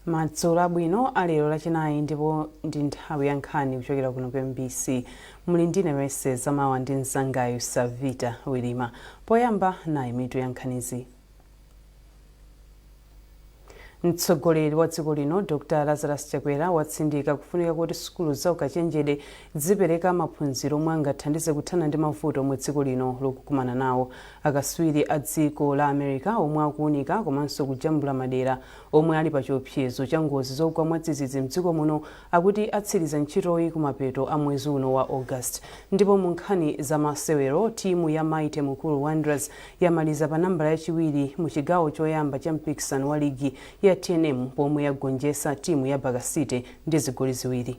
Madzulo abwino alero Lachinayi, ndipo ndi nthawi ya nkhani kuchokera kuno ku MBC. Muli ndine Mercy Zamawa ndi mzangayu Savita Wilima. Poyamba, nayi mitu ya nkhanizi. Mtsogoleri wa dziko lino Dr Lazarus Chakwera watsindika kufunika kuti sukulu za ukachenjede zipereka maphunziro omwe angathandize kuthana ndi mavuto omwe dziko lino likukumana nawo. Akaswiri a dziko la America omwe akuunika komanso kujambula madera omwe ali pa chiopsezo cha ngozi zogwa mwadzidzidzi mdziko muno akuti atsiriza ntchitoyi kumapeto a mwezi uno wa August. Ndipo mu nkhani za masewero, timu ya Mighty Mukuru Wanderers yamaliza pa nambala yachiwiri mu chigawo choyamba cha mpikisano wa ligi ya TNM pomwe yagonjetsa timu ya Baka City ndi zigoli 2.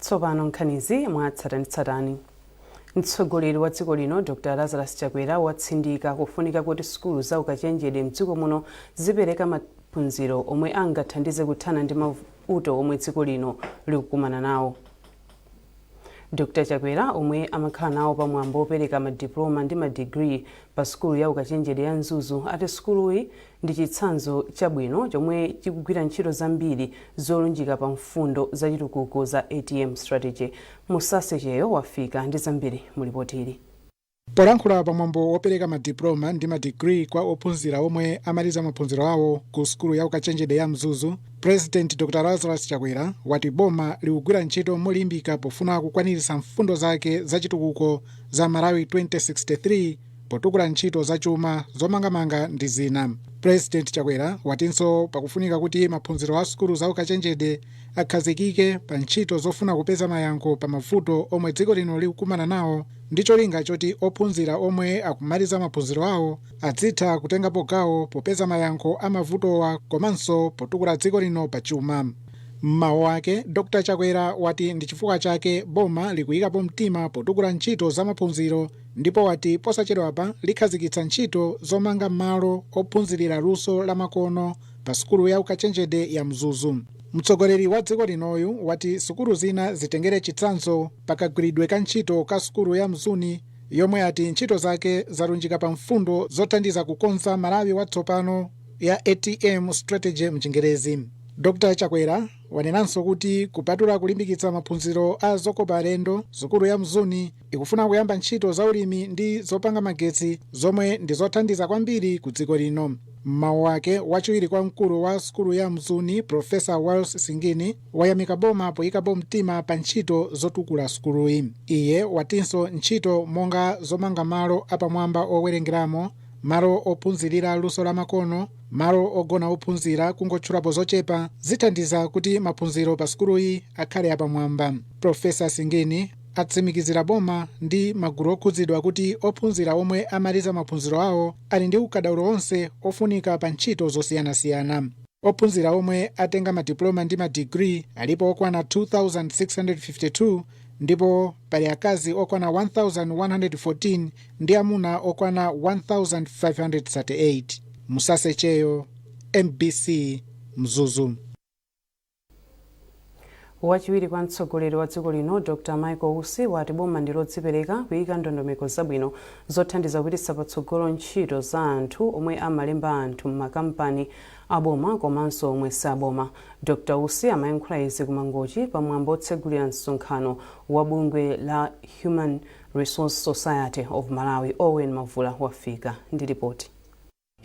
Tsopano nkhanizi mwatsatanetsatane. Mtsogoleri wa dziko lino Dr Lazarus Chakwera watsindika kufunika kuti sukulu za ukachenjede mdziko muno zipereka maphunziro omwe angathandize kuthana ndi mavuto omwe dziko lino likukumana nawo. Dr Chakwera, omwe amakhala nawo pamwambo wopereka madiploma ndi madigiri pa sukulu ya ukachenjede ya Mzuzu, ati sukuluyi ndi chitsanzo chabwino chomwe chikugwira ntchito zambiri zolunjika pa mfundo zachitukuko za ATM Strategy. Musase Cheyo wafika ndi zambiri mu lipoti ili. Polankhula pamwambo wopereka madiploma ndi madigiri kwa ophunzira omwe amaliza maphunziro awo ku sukulu ya ukachenjede ya Mzuzu, President Dr Lazarus Chakwera wati boma likugwira ntchito molimbika pofuna kukwaniritsa mfundo zake zachitukuko za Malawi 2063 potukula ntchito zachuma, zomangamanga ndi zina. President Chakwera watinso pakufunika kuti maphunziro a sukulu za ukachenjede akhazikike pa ntchito zofuna kupeza mayankho pa mavuto omwe dziko lino likukumana nawo, ndi cholinga choti ophunzira omwe akumaliza maphunziro awo adzitha kutengapo gawo popeza mayankho a mavutowa komanso potukula dziko lino pa chuma. Mmawu ake, Dr Chakwera wati ndi chifukwa chake boma likuyikapo mtima potukula ntchito za maphunziro, ndipo wati posachedwapa likhazikitsa ntchito zomanga malo ophunzirira luso la makono pa sukulu ya ukachenjede ya Mzuzu. Mtsogoleri wa dziko linoyu wati sukulu zina zitengere chitsanzo pakagwiridwe ka ntchito ka sukulu ya Mzuni, yomwe ati ntchito zake zalunjika pa mfundo zothandiza kukonza Malawi watsopano ya ATM Strategy mchingerezi. Dr Chakwera wanenanso kuti kupatula kulimbikitsa maphunziro a zokopa alendo, sukulu ya Mzuni ikufuna kuyamba ntchito za ulimi ndi zopanga magetsi zomwe ndi zothandiza kwambiri ku dziko lino. Mmawu ake, wachiwiri kwa mkulu wa sukulu ya Mzuni, Profesa Wells Singini, wayamika boma poyikapo mtima pa ntchito zotukula sukuluyi. Iye watinso ntchito monga zomanga malo apamwamba owerengeramo, malo ophunzirira luso la makono, malo ogona ophunzira, kungotchulapo zochepa, zithandiza kuti maphunziro pa sukuluyi akhale apamwamba. Profesa Singini atsimikizira boma ndi magulu okhudzidwa kuti ophunzira omwe amaliza maphunziro awo ali ndi ukadaulo onse ofunika pa ntchito zosiyanasiyana. Ophunzira omwe atenga madiploma ndi madigiri alipo okwana 2652, ndipo pali akazi okwana 1114 ndi amuna okwana 1538. Musase Cheyo, MBC, Mzuzu. Wachiwiri kwa mtsogoleri wa dziko lino Dr Michael Usi wati boma ndi lodzipereka kuyika ndondomeko zabwino zothandiza kupititsa patsogolo ntchito za anthu omwe amalemba anthu m'makampani aboma komanso omwe saboma. Dr Usi amayankhula izi ku Mangochi pamwambo otsegulira msonkhano wa bungwe la Human Resource Society of Malawi. Owen Mavula wafika ndi ripoti.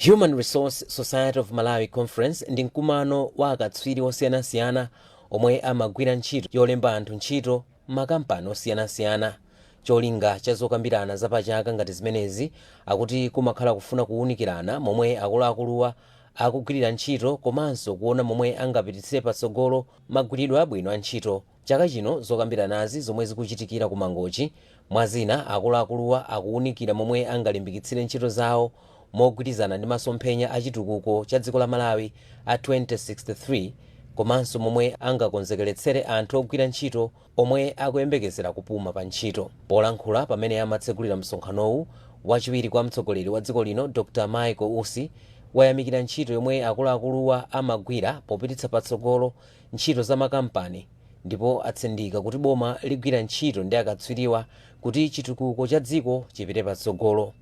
Human Resource Society of Malawi Conference ndi mkumano wa akatswiri osiyanasiyana omwe amagwira ntchito yolemba anthu ntchito m'makampani osiyanasiyana. Cholinga cha zokambirana zapachaka ngati zimenezi akuti kumakhala kufuna kuwunikirana momwe akuluakuluwa akugwirira ntchito komanso kuona momwe angapititsire patsogolo magwiridwe abwino a ntchito. Chaka chino zokambiranazi zomwe zikuchitikira ku Mangochi, mwa zina akuluakuluwa akuwunikira momwe angalimbikitsire ntchito zawo mogwirizana ndi masomphenya a chitukuko cha dziko la Malawi a 2063 komanso momwe angakonzekeretsere anthu ogwira ntchito omwe akuyembekezera kupuma pa ntchito. Polankhula pamene amatsegulira msonkhanowu, wachiwiri kwa mtsogoleri wa dziko lino Dr Michael Usi Wayamikira ntchito yomwe akuluakuluwa amagwira popititsa patsogolo ntchito za makampani, ndipo atsindika kuti boma ligwira ntchito ndi akatswiriwa kuti chitukuko cha dziko chipite patsogolo.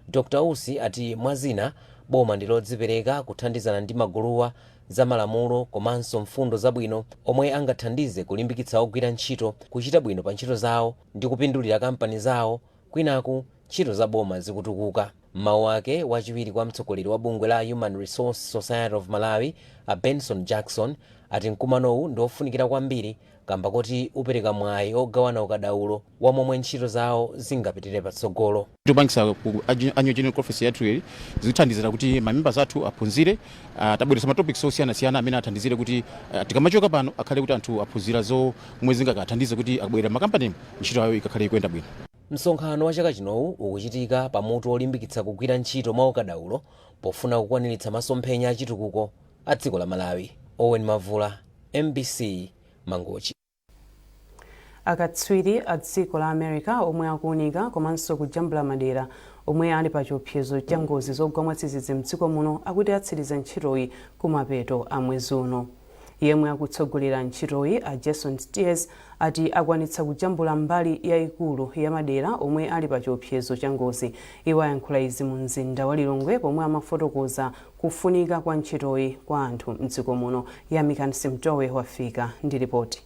Dr Usi ati mwazina, boma ndi lodzipereka kuthandizana ndi maguluwa za malamulo komanso mfundo zabwino omwe angathandize kulimbikitsa ogwira ntchito kuchita bwino pa ntchito zawo ndi kupindulira kampani zawo, kwinaku ntchito za boma zikutukuka. Mawu ake, wachiwiri kwa mtsogoleri wa bungwe la Human Resource Society of Malawi, a Benson Jackson, ati mkumanowu ndi ofunikira kwambiri kamba kuti upereka mwayi ogawana ukadaulo wa momwe ntchito zawo zingapitire patsogolo. Tikupangisa ku annual general conference yathu ili zikuthandizira kuti ma members athu aphunzire. Tabweretsa ma topics osiyanasiyana amene athandizire kuti tikamachoka pano akhale kuti anthu aphunzira zomwe zingakathandize kuti akabwera makampani, ntchito yawo ikakhale ikuyenda bwino. Msonkhano wa chaka chinowu ukuchitika pamutu olimbikitsa kugwira ntchito mwa ukadaulo pofuna kukwaniritsa masomphenya achitukuko a dziko la Malawi. Owen Mavula, MBC, Mangochi. Akatswiri a dziko la America omwe akuunika komanso kujambula madera omwe ali pa chiopsezo cha ngozi zogwa mwadzidzidzi mdziko muno akuti atsiriza ntchitoyi kumapeto a mwezi uno. Yemwe akutsogolera ntchitoyi, a Jason Steers, ati akwanitsa kujambula mbali yayikulu ya madera omwe ali pa chiopsezo cha ngozi. Iwo ayankhula izi mu mzinda wa Lilongwe pomwe amafotokoza kufunika kwa ntchitoyi kwa anthu mdziko muno. Yamikani Simtowe wafika ndi ripoti.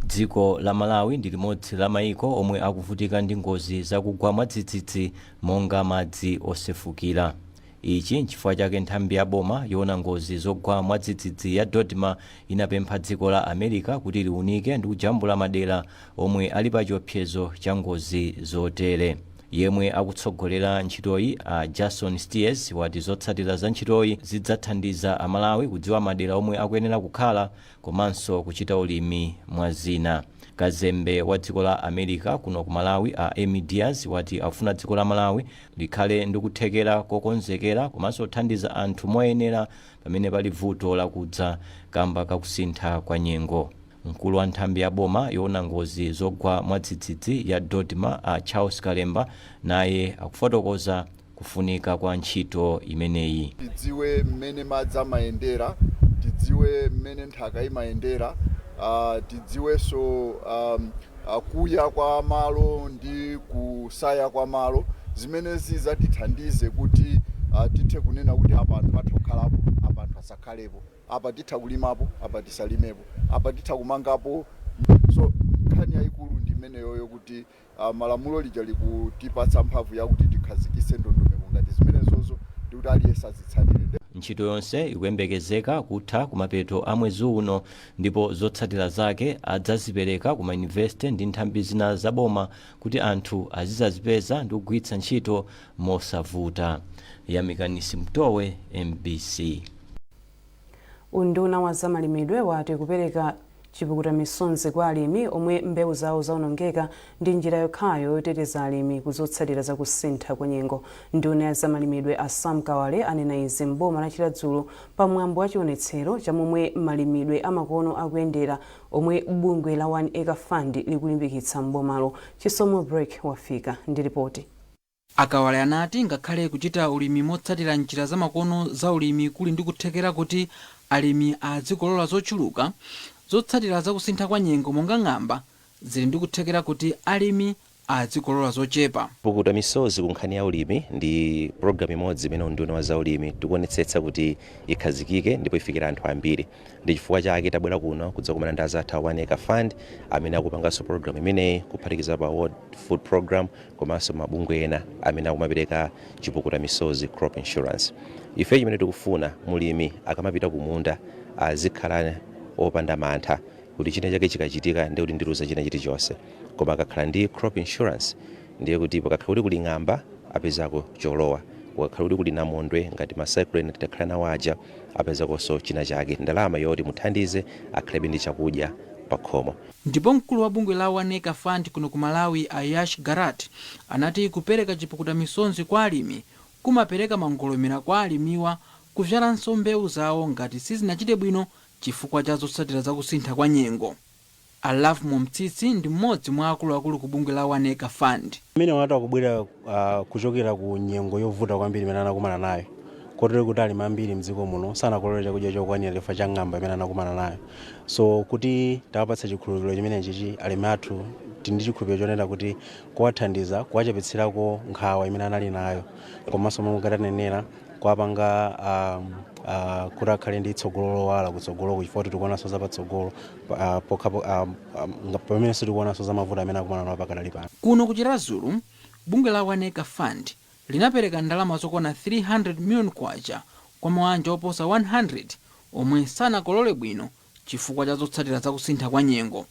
Dziko la Malawi ndi limodzi la mayiko omwe akuvutika ndi ngozi zakugwa mwadzidzidzi monga madzi osefukira. Ichi nchifukwa chake nthambi ya boma yoona ngozi zogwa mwadzidzidzi ya DoDMA inapempha dziko la America kuti liunike ndi kujambula madera omwe ali pa chiopsezo cha ngozi zotere. Yemwe akutsogolera ntchitoyi, a Jason Steers, wati zotsatira za ntchitoyi zidzathandiza Amalawi kudziwa madera omwe akuyenera kukhala komanso kuchita ulimi, mwa zina. Kazembe wa dziko la America kuno ku Malawi, a Amy Diaz, wati akufuna dziko la Malawi likhale ndi kuthekera kokonzekera komanso kuthandiza anthu moyenera pamene pali vuto lakudza kamba kakusintha kwa nyengo. Mkulu wa nthambi ya boma yoona ngozi zogwa mwadzidzidzi ya DoDMA, a Charles Kalemba, naye akufotokoza kufunika kwa ntchito imeneyi. Tidziwe mmene madzi amayendera, tidziwe mmene nthaka imayendera, tidziwenso kuya kwa malo ndi kusaya kwa malo, zimene zidzatithandize kuti tithe kunena kuti apa anthu atha kukhalapo, apa anthu asakhalepo, apa titha kulimapo, apa tisalimepo, apa titha kumangapo. So nkhani yayikulu ndi imeneyoyo, kuti malamulo lija likutipatsa mphamvu yakuti tikhazikitse ndondomeko ngati zimenezozo ndi kuti aliyense azitsatire. Ntchito yonse ikuyembekezeka kutha kumapeto a mwezi uno, ndipo zotsatira zake adzazipereka ku mayunivesite ndi nthambi zina zaboma kuti anthu azizazipeza ndi kugwiritsa ntchito mosavuta. Yamikani Simtowe, MBC. Unduna wa zamalimidwe wati kupereka chipukuta misonzi kwa alimi omwe mbewu zawo zawonongeka ndi njira yokhayo yoteteza alimi kuzotsatira zakusintha kwa nyengo. Nduna ya zamalimidwe, a Sam Kawale, anena izi mboma la Chiradzulu pamwambo wa chionetsero cha momwe malimidwe amakono akuyendera omwe bungwe la One Acre Fund likulimbikitsa mbomalo. Chisomo Break wafika ndi ripoti. Akawale anati ngakhale kuchita ulimi motsatira njira zamakono za ulimi kuli ndi kuthekera kuti alimi azikolola zochuluka, zotsatira zakusintha kwa nyengo monga ng'amba zili ndi kuthekera kuti alimi azikolola zochepa. Pukuta misozi ku nkhani ya ulimi ndi program imodzi imene unduna wa zaulimi tikuonetsetsa kuti ikhazikike ndipo ifikire anthu ambiri. Ndi chifukwa chake tabwera kuno kudzakumana ndi azathu a One Acre Fund amene akupanganso program imeneyi, kuphatikiza pa World Food Program komanso mabungwe ena amene akumapereka chipukuta misozi, crop insurance. Ife chimene tikufuna, mulimi akamapita kumunda azikhala opanda mantha kuti china chake chikachitika ndi kuti ndiluza china chilichonse, koma akakhala ndi crop insurance ndiye kuti pakakhala kuti kuli ng'amba apezako cholowa, kukakhala kuti kuli namondwe ngati ma cyclone titakhala nawo aja apezakonso china chake, ndalama yoti muthandize akhalebe ndi chakudya pa khomo. Ndipo mkulu wa bungwe la One Acre Fund kuno ku Malawi, Ayash Garat, anati kupereka chipukuta misonzi kwa alimi kumapereka mangolomera kwa alimiwa kuvyalanso mbewu zawo ngati sizinachite bwino chifukwa cha zotsatira zakusintha kwa nyengo. Alavmo Mtsitsi ndi mmodzi mwa akuluakulu ku bungwe la One Acre Fund. Amene watu akubwera kuchokera ku nyengo yovuta kwambiri imene anakumana nayo. Kotero kuti alimi ambiri mdziko muno sanakolole chakudya chokwanira chifukwa cha ng'amba imene anakumana nayo. So kuti tawapatsa chikhulupiriro chimenechichi alimi athu, tili ndi chikhulupiriro chonena kuti kuwathandiza kuwachepetserako nkhawa imene anali nayo, komanso momwe katanenera kuwapanga kuti akhale ndi tsogolo lowala kutsogolo, chifukwa tikuonanso zapatsogolo pokhapo pamenenso tikuonanso za mavuto amene akumana nawo pakadali pano. Kuno ku Chiradzulu, bungwe la One Acre Fund linapereka ndalama zokwana 300 million kwacha kwa mabanja oposa 100 omwe sanakolole bwino chifukwa cha zotsatira zakusintha kwa nyengo.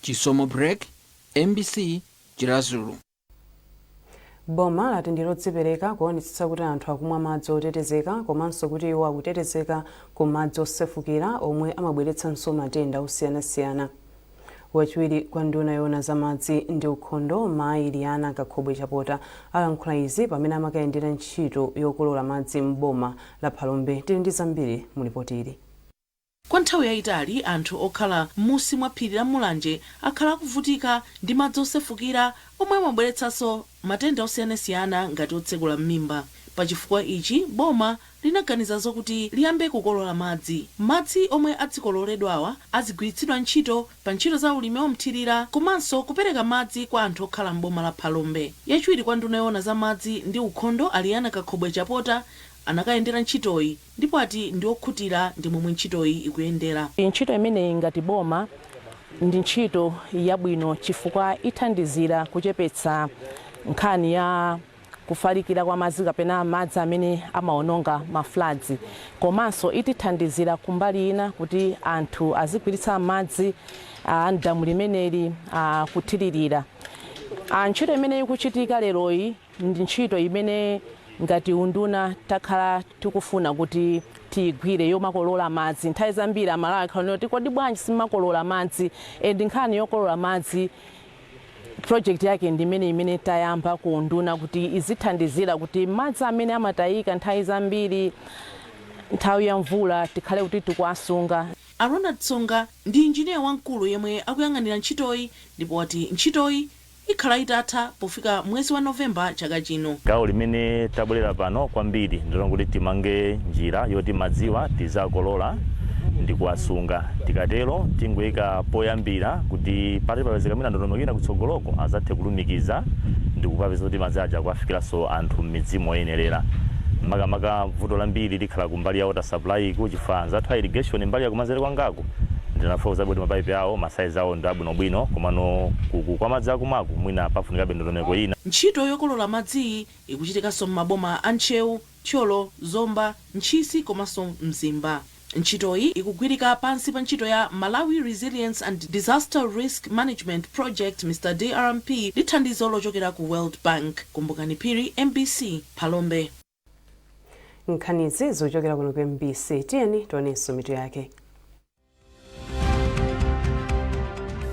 Chisomo Break, MBC, Chiradzulu. Boma lati ndi lodzipereka kuonetsetsa kuti anthu akumwa madzi otetezeka komanso kuti iwo akutetezeka ku madzi osefukira omwe amabweretsanso matenda osiyanasiyana. Wachiwiri kwa nduna yoona za madzi ndi ukhondo, Mayi Liana Kakhobwe Chapota, alankhula izi pamene amakayendera ntchito yokolola madzi m'boma la Phalombe. Tili ndi zambiri mu ripoti ili. Kwa nthawi yayitali anthu okhala m'musi mwa phiri la Mulanje akhala akuvutika ndi madzi osefukira omwe amabweretsanso matenda osiyanasiyana ngati otsekula m'mimba. Pachifukwa ichi, boma linaganiza zokuti liyambe kukolola madzi. Madzi omwe adzikololedwawa azigwiritsidwa ntchito pa ntchito za ulimi wamthirira komanso kupereka madzi kwa anthu okhala m'boma la Phalombe. Yachiwiri kwa nduna yoona za madzi ndi ukhondo, Aliana Kakhobwe Chapota, anakayendera ntchitoyi ndipo ati ndi okhutira ndi momwe ntchitoyi ikuyendera. Ntchito imeneyi ngati boma ndi ntchito yabwino chifukwa ithandizira kuchepetsa nkhani ya kufalikira kwa madzi kapena madzi amene amaononga ma floods, komanso itithandizira kumbali ina kuti anthu azigwiritsa madzi a damu limeneli kuthiririra. Ntchito imene ikuchitika leroyi ndi ntchito imene ngati unduna takhala tikufuna kuti tiyigwire, yomakolola madzi. Nthawi zambiri Amalawi akhala kuti, "Kodi bwanji simakolola madzi?" And nkhani yokolola madzi, project yake ndi imene tayamba ku unduna kuti izithandizira kuti madzi amene amatayika nthawi zambiri nthawi ya mvula tikhale kuti tikuwasunga. A Ronald Tsonga ndi injiniya wamkulu yemwe akuyang'anira ntchitoyi ndipo wati ntchitoyi ikhala itatha pofika mwezi wa Novemba chaka chino. Gawo limene tabwerera pano kwambiri ndilo kuti timange njira yoti madziwa tizakolola ndi kuwasunga. Tikatero tingoyika poyambira kuti pati papezeka mwina ndondomeko ina kutsogoloko azathe kulumikiza ndi kupapeza kuti madzi aja akuwafikiranso anthu m'midzi moyenerera. Makamaka vuto lambiri likhala kumbali ya water supply ku, chifukwa anzathu a irrigation mbali ya kumanzere kwangako ndinafotokoza kuti mapaipi awo, masaizi awo ndi abwinobwino, komano kuku kwa madzi akumwaku mwina pafunikabe ndondomeko ina. Ntchito yokolola madziyi ikuchitikanso m'maboma a Ntcheu, Thyolo, Zomba, Ntchisi komanso Mzimba. Ntchitoyi ikugwirika pansi pa ntchito ya Malawi Resilience and Disaster Risk Management Project, Mr DRMP, ndi thandizo lochokera ku World Bank. Kumbukani Phiri, MBC, Phalombe. Nkhanizi zochokera kuno ku MBC. Tiyeni tionenso mitu yake.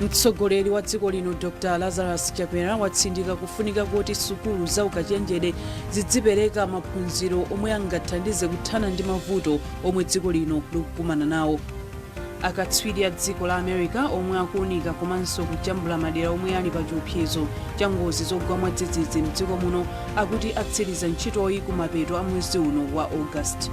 Mtsogoleri wa dziko lino Dr Lazarus Chakwera watsindika kufunika kuti sukulu za ukachenjede zidzipereka maphunziro omwe angathandize kuthana ndi mavuto omwe dziko lino likukumana nawo. Akatswiri a dziko la America omwe akuunika komanso kujambula madera omwe ali pa chiopsezo cha ngozi zogwa mwadzidzidzi mdziko muno akuti atsiriza ntchitoyi kumapeto a mwezi uno wa August.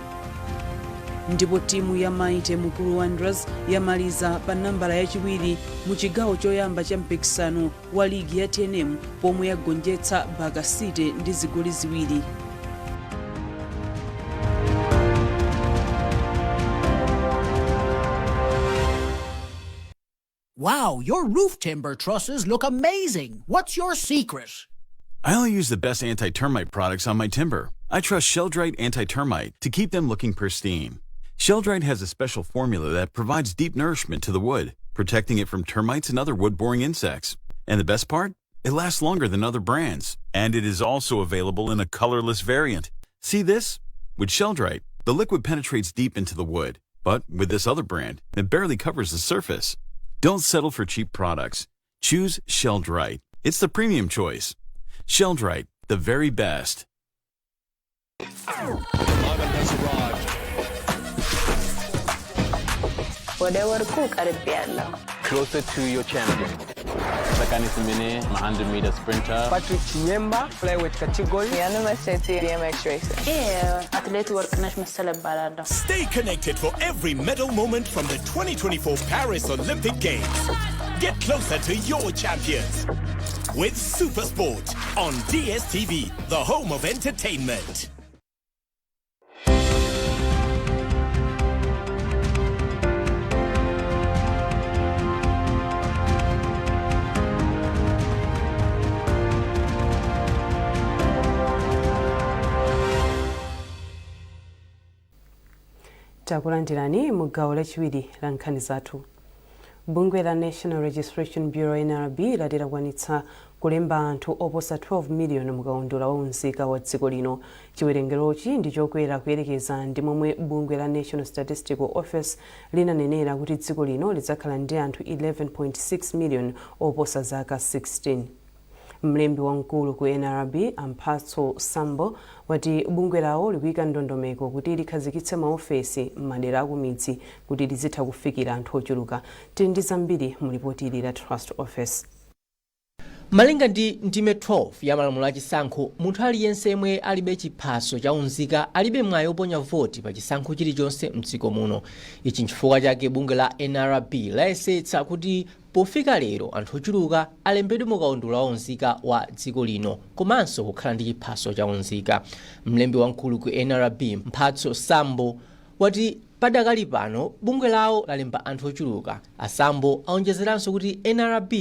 Ndipo timu ya Mighty Mukuru Wanderers yamaliza pa nambala yachiwiri mu chigawo choyamba cha mpikisano wa ligi ya TNM pomwe yagonjetsa Baka City ndi zigoli 2. Wow, your roof timber trusses look amazing. What's your secret? I only use the best anti termite products on my timber. I trust Sheldrite Anti Termite to keep them looking pristine. Sheldrite has a special formula that provides deep nourishment to the wood, protecting it from termites and other wood boring insects. And the best part? It lasts longer than other brands. And it is also available in a colorless variant. See this? With Sheldrite, the liquid penetrates deep into the wood, but with this other brand, it barely covers the surface. Don't settle for cheap products. Choose Sheldrite. It's the premium choice. Sheldrite, the very best. Moment has arrived. ወደ ወርቁ ቀርቤያለሁ። Closer to your champion. Tsakani Simbine, I'm a 100 meter sprinter. Patrick Chinyemba, flyweight category. Yanuma Seti, BMX racer. አትሌት ወርቅነሽ መሰለ እባላለሁ። Stay connected for every medal moment from the 2024 Paris Olympic Games. Get closer to your champions with Supersport on DSTV, the home of entertainment. Takulandirani mu gawo lachiwiri la nkhani zathu. Bungwe la National Registration Bureau, NRB, lati lakwanitsa kulemba anthu oposa 12 miliyoni mukaundula wa unzika wa dziko lino. Chiwerengerochi ndi chokwera kuyerekeza ndi momwe bungwe la National Statistical Office linanenera kuti dziko lino lidzakhala ndi anthu 11.6 million oposa zaka 16. Mlembi wamkulu ku NRB, Amphatso Sambo, wati bungwe lawo likuyika ndondomeko kuti likhazikitse maofesi m'madera akumidzi kuti lizitha kufikira anthu ochuluka. Tili ndi zambiri mu lipoti ili la Trust Office. Malinga ndi ndime 12 ya malamulo achisankho, munthu aliyense yemwe alibe chiphaso cha unzika alibe mwayi oponya voti pa chisankho chilichonse mdziko muno. Ichi nchifukwa chake bungwe la NRB layesetsa kuti pofika lero anthu ochuluka alembedwe mukaundula wa unzika wa dziko lino komanso kukhala ndi chiphaso cha unzika. Mlembi wamkulu ku NRB, Mphatso Sambo, wati padakali pano bungwe lawo lalemba anthu ochuluka. Asambo aonjezeranso kuti NRB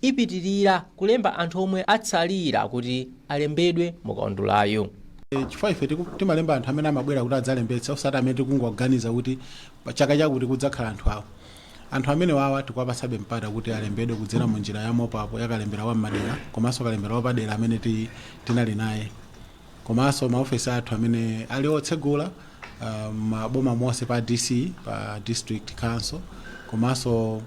ipitirira kulemba anthu omwe atsalira kuti alembedwe mukaundulayo. Chifukwa ife timalemba anthu amene amabwera kuti adzalembetsa, osati amene tikungoganiza kuti pa chaka chakuti kudzakhala anthu awo. Anthu amene wawa tikuwapatsabe mpata kuti alembedwe kudzera mu njira ya mop-up, yakalembera wa mmadera komanso kalembera wapadera amene tinali naye, komanso maofesi athu amene ali otsegula maboma monse, pa DC, pa district council, komanso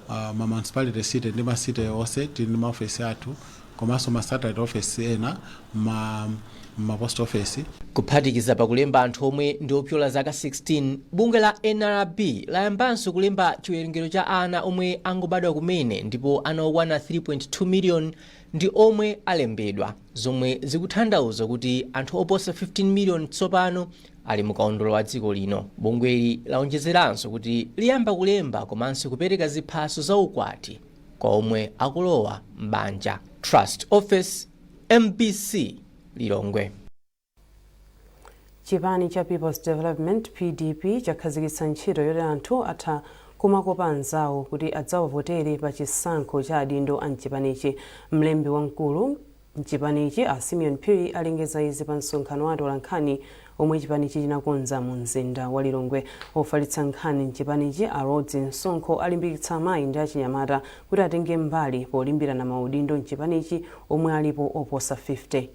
ma municipality city ndi ma city onse tili ndi maofesi athu, komanso ma satellite office ena, ma post office. Kuphatikiza pakulemba anthu omwe ndi opyola zaka 16, bungwe la NRB layambanso kulemba chiwerengero cha ana omwe angobadwa kumene, ndipo ana okwana 3.2 million ndi omwe alembedwa, zomwe zikutanthauza kuti anthu oposa 15 million tsopano ali mukaundula wa dziko lino. Bungweli laonjezeranso kuti liyamba kulemba komanso kupereka ziphaso za ukwati kwa omwe akulowa m'banja. Trust Office, MBC, Lilongwe. Chipani cha People's Development, PDP, chakhazikitsa ntchito yoti anthu atha kumakopa anzawo kuti adzawavotere pa chisankho cha adindo a mchipanichi. Mlembi wamkulu mchipanichi, a Simeon Phiri, alengeza izi pa msonkhano wa atolankhani omwe chipanichi chinakonza mu mzinda wa Lilongwe. Ofalitsa nkhani mchipanichi, a Rhodes Msonkho, alimbikitsa amayi ndi achinyamata kuti atenge mbali polimbirana maudindo mchipanichi omwe alipo oposa 50.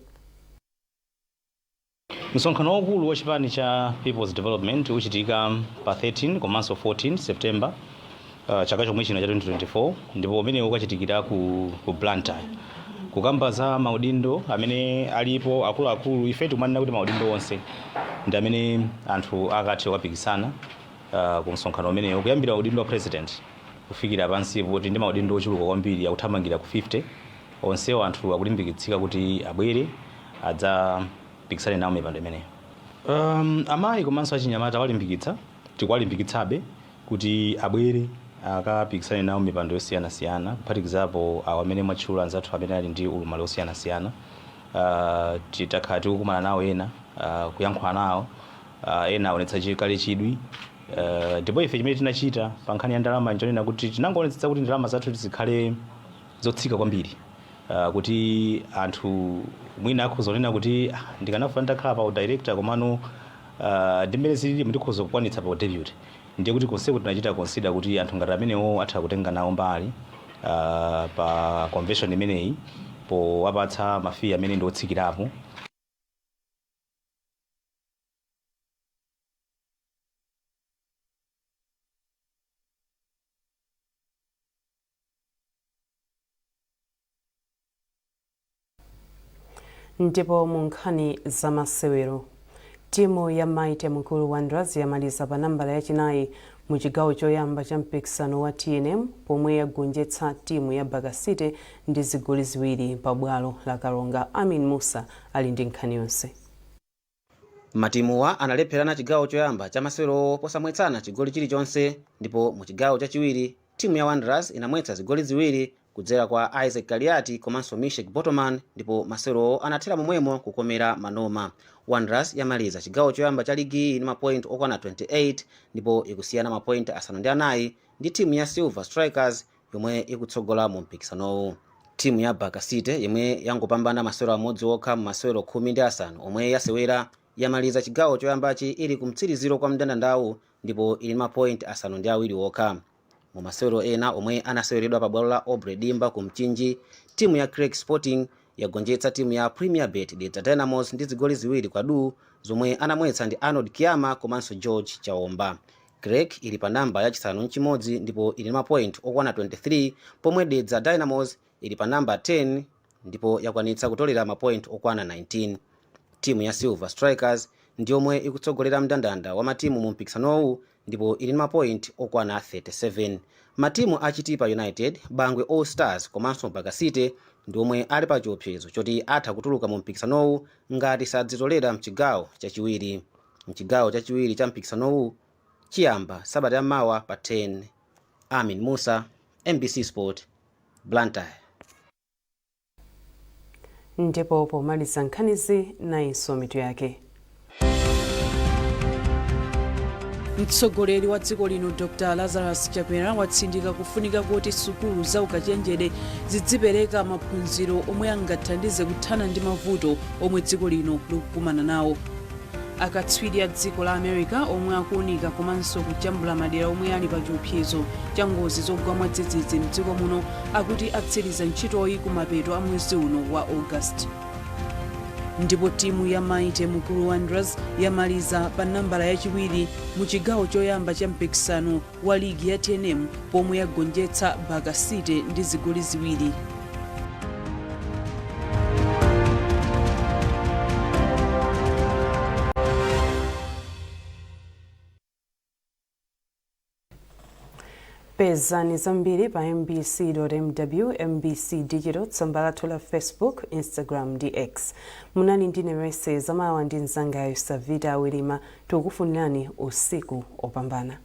Msonkhano waukulu wa chipani cha People's Development uchitika pa 13 komanso 14 September chaka chomwe chino cha 2024, ndipo umene ukachitikira ku Blantyre, kukamba za maudindo amene alipo akuluakulu. Ife tikumanena kuti maudindo onse ndi amene anthu akathe kukapikisana ku msonkhano umenewo, kuyambira udindo wa president kufikira pansi, poti ndi maudindo ochuluka kwambiri, akuthamangira ku 50. Onsewo anthu akulimbikitsika kuti abwere adzapikisane nawo mipando imeneyo. Amayi komanso achinyamata walimbikitsa, tikuwalimbikitsabe kuti abwere akapikisane nawo mipando yosiyanasiyana, kuphatikizapo awo amene mwatchula, anzathu amene ali ndi ulumali osiyanasiyana. Titakhala tikukumana nawo ena, kuyankhula nawo, ena aonetsa chikale chidwi. Ndipo ife chimene tinachita pa nkhani ya ndalama nchonena kuti tinangoonetsetsa kuti ndalama zathu zikhale zotsika kwambiri, kuti anthu mwina akhoza kunena kuti, "Ah, ndikanafuna nditakhala pa director, komano ndi mmene zilili ndikhoza kukwanitsa pa deputy." Ndiye kuti konseku tinachita consider kuti anthu ngati amenewo atha kutenga nawo mbali pa convention imeneyi powapatsa ma fee amene ndi otsikirapo. Ndipo mu nkhani zamasewero, timu ya Mighty Mukuru Wanderers yamaliza pa nambala yachinayi Mu chigawo choyamba cha mpikisano wa TNM pomwe yagonjetsa timu ya Baka City ndi zigoli 2 pa bwalo la Karonga. Amin Musa ali ndi nkhani yonse. Matimuwa analepherana chigawo choyamba cha masewerowo posamwetsana chigoli chilichonse, ndipo mu chigawo chachiwiri timu ya Wanderers inamwetsa zigoli 2 kudzera kwa Isaac Kaliati komanso Mishek Botoman, ndipo masewerowo anathera momwemo kukomera Manoma. Wanderers yamaliza chigawo choyamba cha ligi iyi ndi mapoint okwana 28 ndipo ikusiyana mapoint 4 ndi timu ya Silver Strikers yomwe ikutsogola mu mpikisanowu. Timu ya Baka City, yomwe yangopambana masewero amodzi okha mu masewero 15 omwe yasewera, yamaliza chigawo choyambachi ili kumtsiriziro kwa mndandandawu ndipo ili mapoint 7 okha. Mu masewero ena omwe anaseweredwa pa bwalo la Aubrey Dimba ku Mchinji, timu ya Creck Sporting yagonjetsa timu ya Premier Bet Dedza Dynamos ndi zigoli 2 kwa du zomwe anamwetsa ndi Arnold Kiyama komanso George Chaomba. Creck ili pa namba yachisanu nchimodzi ndipo ili mapoint okwana 23, pomwe Dedza Dynamos ili pa namba 10 ndipo yakwanitsa kutolera mapoint okwana 19. Timu ya Silver Strikers ndiyomwe ikutsogolera mndandanda wa matimu mu mpikisanowu ndipo ili mapoint okwana 37. Matimu a Chitipa United, Bangwe All Stars komanso Baka City ndi omwe ali pa chiopsezo choti atha kutuluka mu mpikisanowu ngati sadzitolera mchigawo chachiwiri. Mchigawo chachiwiri cha mpikisanowu chiyamba sabata yamawa pa 10. Amin Musa, MBC Sport, Blantyre. Ndipo pomaliza nkhanizi, nayinso mitu yake. Mtsogoleri wa dziko lino Dr Lazarus Chakwera watsindika kufunika kuti sukulu za ukachenjede zidzipereka maphunziro omwe angathandize kuthana ndi mavuto omwe dziko lino likukumana nawo. Akatswiri a dziko la America omwe akuunika komanso kujambula madera omwe ali pa chiopsezo cha ngozi zogwa mwadzidzidzi mdziko muno akuti atsiriza ntchitoyi kumapeto a mwezi uno wa August. Ndipo timu ya Mighty Mukuru Wanderers yamaliza pa nambala yachiwiri mu chigawo choyamba cha mpikisano wa ligi ya TNM pomwe yagonjetsa Baka City ndi zigoli 2. Pezani zambiri pa mbc.mw, MBC Digital, tsamba lathu la Facebook, Instagram ndi X. Munali ndine Mercy Zamawa ndi mzangayo Savita Awilima. Tikukufunirani usiku opambana.